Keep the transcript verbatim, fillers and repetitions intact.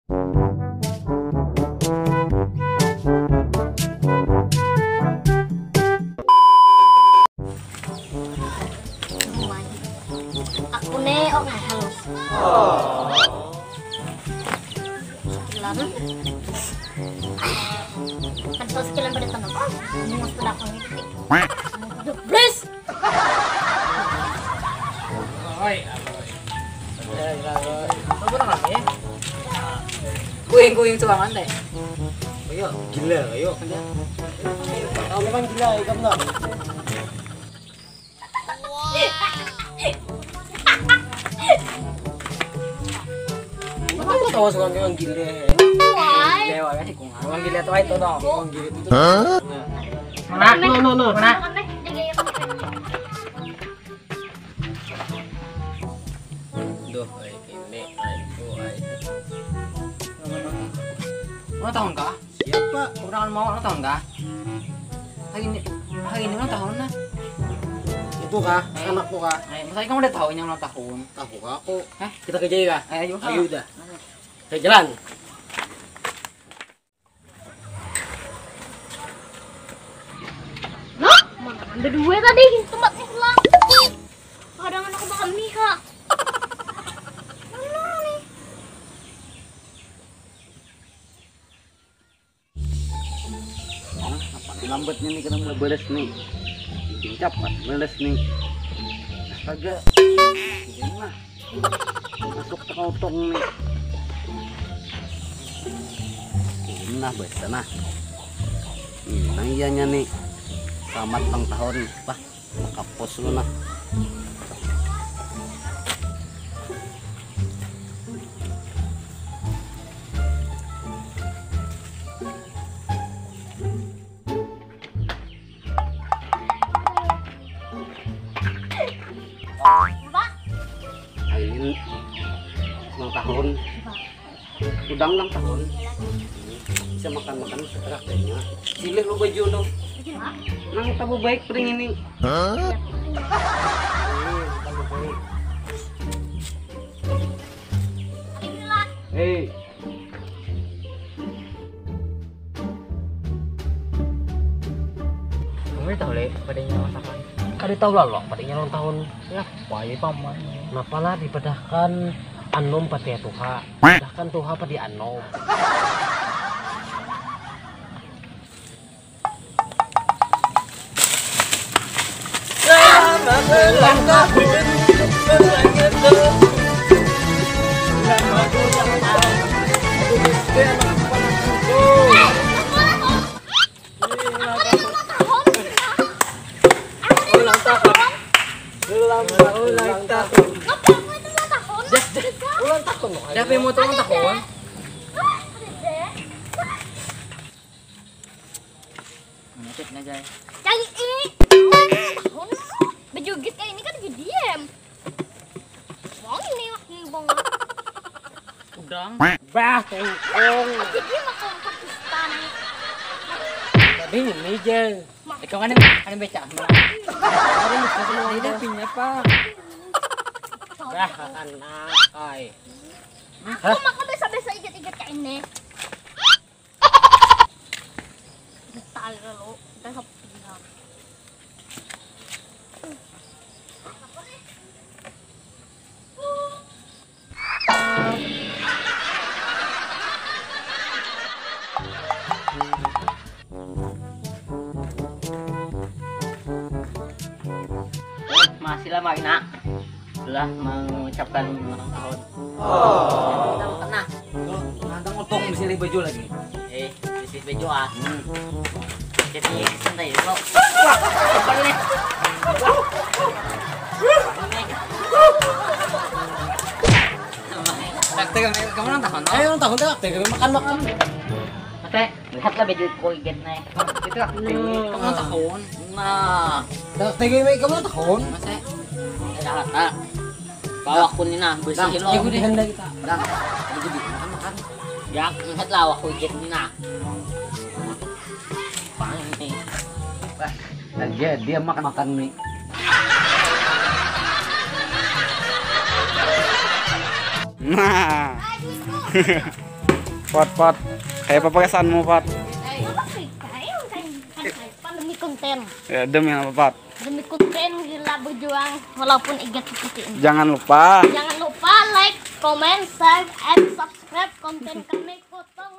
Aku ne orang halus. Sekilan. Kan so sekilan pada tanah. Ini mesti dakon ini. Bres. Oi, oi. Apa nang kami? Kuing-kuing suangan deh. Ayo, gila, ayo. Tahu memang gila, ikam tahu. Kenapa tahu suangan memang gila? Why? Dewa kan ikung. Suangan gila tuh itu dong. Suangan gila itu tuh. Hah? Mana? No, no, no. Mana? Duh, ai ini, ai itu, ai. Ulang tahun kah? Siapa? Ulang mau ulang tahun kah? Hari ini, hari ini ulang tahun nah. Itu kah? Eh. Anak tuh kah? Eh, masa kamu udah tahu yang ulang tahun? Tahu kah aku? Hah? Kita kerja ya kah? Ayo, ayo. Ayo udah. Ayo. Kita jalan. Loh, mana ada dua tadi tempatnya pulang. Kadang anak bakal Miha. Mana nih? Nah, apa nih lambatnya nih, kena mau beres nih. Bikin cepat beres nih. Astaga. Ini mah. Masuk terotong nih. Ini nah, biasa nah. Ini nah ianya nih. Selamat ulang tahun. Wah, kapos lu nah. Apa? Ain ulang tahun. Udang ulang tahun. Bisa makan-makan seterak kayaknya. Silih lu baju lu. Baju apa? Nang tabu baik pering ini. Hah? Hei. Kamu tahu le, padanya masakan. Kada tahu lah lo, padanya ulang tahun. Ya, wajib paman. Kenapa lah dipedahkan anom pada tuha? Pedahkan tuha pada anom. Ulang tahun. Ulang tahun. Ulang tahun. Ulang tahun. Siapa yang mau ulang tahun? Ngecek aja. Cari ini. Tahun bejugit kayak ini kan gede em. Wong ini lagi banget. Udang. Bah, tengkong. Jadi makan Pakistan. Tapi ini je. Eh, kau ada ada beca. Ada lupa kalau ada punya apa? Bah, anak ai. Aku makan biasa-biasa ikat-ikat kayak ini. Getar lo, kita sepi. Masih lama nak. Sudah mengucapkan ulang tahun. Oh. Kita makan nah. Nantang untung di sini baju lagi. Eh, di sini baju ah. Hmm. Jadi santai lo. Balik. Taktik kami kamu nang tahun. Ayo nang tahun taktik kami makan makan. Mate, lihatlah baju koigen nih. Itu taktik. Kamu nang tahun. Nah. Taktik kami kamu nang tahun. Mate. Ada kata. Bawa aku nih nah, bersih lo. Ibu deh hendak kita. Dah. Jadi makan makan. Ya, lihatlah aku ijen nih nah. Pang nih. Wah, lagi dia makan makan nih. Nah. Pot, Pot. Kayak apa pesanmu, Pot? Apa sih? Kayak kan hype demi konten. Ya, demi apa, Pot? Demi konten gila berjuang walaupun igat seperti ini. Jangan lupa. Jangan lupa like, comment, share, and subscribe konten kami. Potong